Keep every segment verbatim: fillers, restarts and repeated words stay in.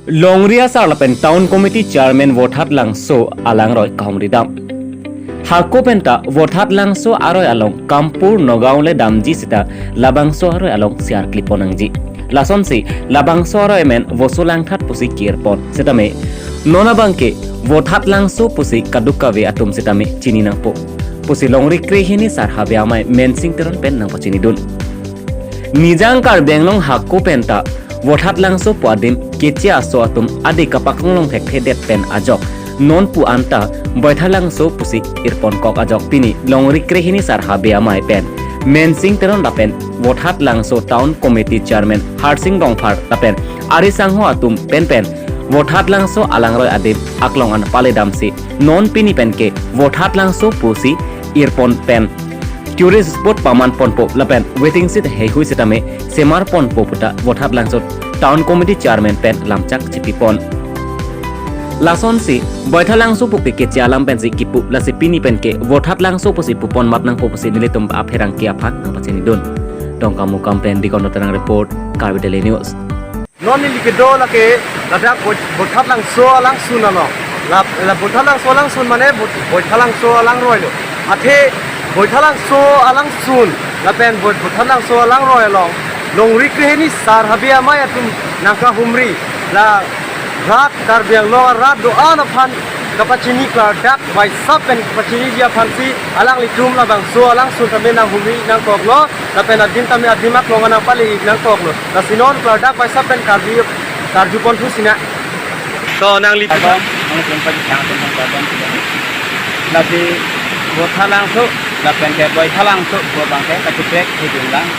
Longri asar lapen Town Committee Chairman Vothatlangso alangroi kahumri dam. Hako penta Vothatlangso aroi along Kampur Nagaon le damji seta labangso aroi along siar klipon nangji. Lasonsi labangso aroi amen Voso Langthat pusi kirpon setame non abangke Vothatlangso pusi kaduk kave atum setame chini nangpo pusi Longri Krehini Sar Habe Amei Mensing Teron pen nangpachinidun. Nijang Karbi Anglong hako penta Vothatlangso pu adim keche aso atum adik kapaklonglong thekthedet pen ajok non pu anta Boithalangso pusi irpon kok ajok pini Longri Krehini Sar Habe Amei pen Mensing Teron lapen Vothatlangso Town Committee Chairman Harsing Rongphar lapen ari sangho atum penpen Vothatlangso alangroi adim aklong an pale damsi non pini penke Vothatlangso pusi irpon pen tourist spot paman ponpo lapen waiting shed heihui setame semar ponpo puta Vothatlangso Town Committee Chairman pen lamchak chipipon. Lasonsi Boithalangso puke keche alam pensi kipu, lasi pini penke Vothatlangso pusi pupon mat nangpo pusi nelitum apherangke aphan nangpachinidun. Dongkamukam pen Dikon Rotang report, Karbi Daily News. Non neli kedo lake ladak Boi-, Boithalangso alangsun along. La, la Boithalangso alangsun mane Boi-, Boithalangso alangroi lo. Athe Boithalangso alangsun lapen Boi-, Boithalangso alangroi along Longri Krehini Sar Habe Amei atum nangkahumri, la rat Karbi Anglong arat do-an aphan kapachini klardak baisap pen kapachiniji aphansi alanglitum labangso alangsun tame nanghumri nangkoklo, lapen adim tame adim aklong an nangpale nangkoklo. Lasi non klardak baisap pen karju, karju ponthu sinang. To nangli Kardom, nangli pen pagi sang pen kardom. Lasi Vothatlangso lapen ke Boithalangso pu abangke kachiprek hidun lang.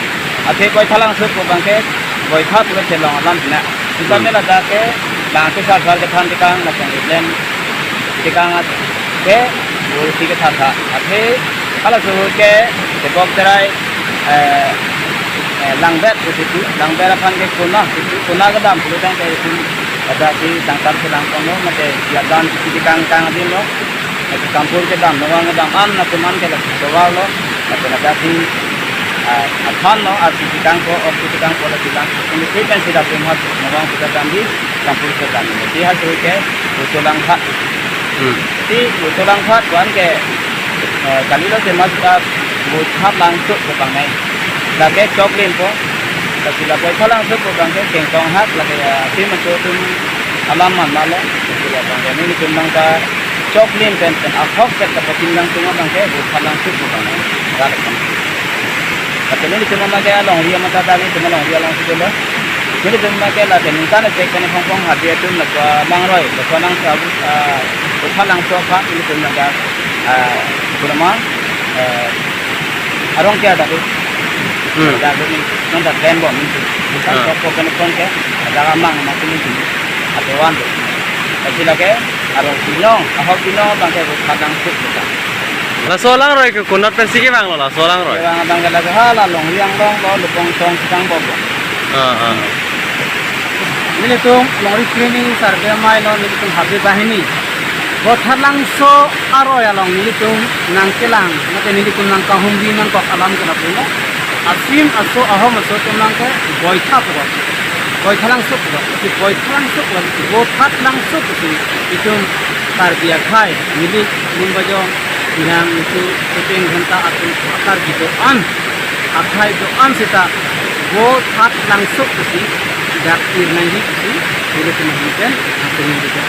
Athe Boithalangso pu abangke Boitha pu ke chelong alam sinang. Sitame Hmm. ladak ke lang ke sar sar kethan tekang lapen Island tekang at ke bor si kethan tha. Athe halaso ke tebok terai, eh, eh, Langbet ke situ, Langbet aphan ke Kona, situ Kona kedam pulo tangte itum ada si tangkar selang kono, mate dia dan si tekang kang adim lo. Mate Kampur kedam, Nagaon kedam, an atum an ke lasi tovar lo. Mate ada si, ah, aphan lo, ar si tekang ko, or si tekang ko lasi lang. Ini si kan sida pun hat Nagaon kedam di, Kampur kedam. Jadi halaso ke Voso Langthat. Hmm. Jadi Voso Langthat pu an ke, eh, kalilo sema sita Boithalangso pu abang nai. Lake choklim po. Lasi la Boithalangso pu abangke kengtonghak lake, ah, si macho atum alam man malo. Lasi la abangke nelitum nangkachoklim pen pen ahok pen kapachini nangtung abangke Boithalangso pu abang nai. Rat atum. Lake nelitum abangke alongri amat ta nelitum alongri alongsi dolo. Nelitum abangke lake ningkan echek pen pongpong Habe atum lapu alangroi, lapu alang, ah, Boithalangso aphan nelitum abangke, ah, kurma, eh, arong ke ada tu. Hmm. Ada tu ni, non ta plan bom ni tu. Bukan Ah. sok ko pen pon ke, ada amang amat ni tu. Ada wan tu. Lasi lake, arong binong, ahok binong abangke Vothatlangso pu abang. Laso alangroi ke konat pensi kevang lo laso alangroi? Kevang abangke lake hala Longri Anglong lo, Lupong Tong Sikang Bom lo. Ah, ah. Nelitum Longri Krehini Sar Habe Amei lo nelitum Habe Bahini Vothatlangso aroi along nelitum nangkelang, mate nelitum nangkahumri nangkok alam ke lapu lo. Asim aso, ahom aso atum abangke Boitha pu. Boithalangso pu. Si Boithalangso pu, Vothatlangso pusi itum Karbi akhai, neli Lumbajong, Inang, Ingku, Chepeng, Dhenta atum akar kedo-an, akhai do-an seta Vothatlangso pusi dak ir nangji pusi nelitum ahin pen atum nelitum